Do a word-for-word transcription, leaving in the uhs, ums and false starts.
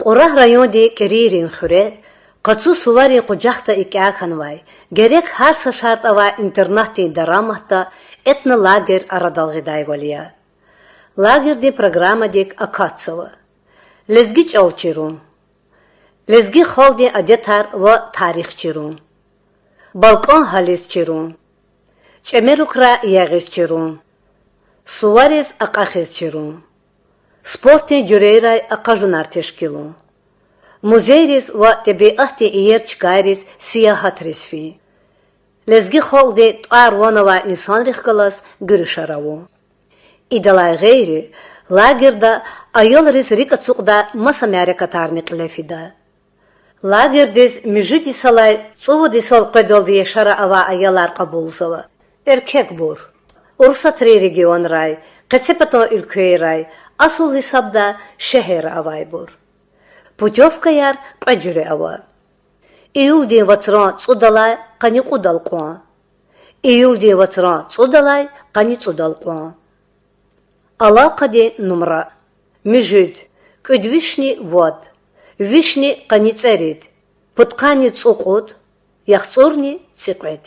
Кьурагь райондин КӀирийрин хуьре, къацу суварин къужахда икӀя хьанвай, герек гьар са шартӀ авай интернатдин дараматда этнолагерь арадал гъидайвал я. Лагердин программадик акатзава: лезги чӀал чирун, лезги халкьдин адетар ва тарих чирун, балкӀан гьализ чирун, чӀемерукра ягъиз чирун, сувариз акьахиз чирун, спортдин жуьрейрай акъажунар тешкилун, музейриз ва тӀебиатдин иер чкайриз сиягьатриз фин, лезги халкьдин тӀвар-ван авай инсанрихъ галаз гуьруьшар авун. Идалай гъейри, лагерда аялриз рикӀ ацукьдай маса мярекатарни кьиле фида. Лагердиз муьжуьд йисалай цӀувад йисал къведалди яшара авай аялар кьабулзава: эркекбур, Урусатрин регионрай, къецепатан уьлквейрай, асул гьисабда шегьерра авайбур. Путёвкаяр кьве жуьре ава: июлдин вацран цӀудалай къанни кьудал кьван, июлдин вацран цӀудалай къанни цӀудал кьван. Алакъадин нумра: муьжуьд, кӀуьд вишни вад, вишни къанни цӀерид, пудкъанни цӀукьуд, яхцӀурни цӀикьвед.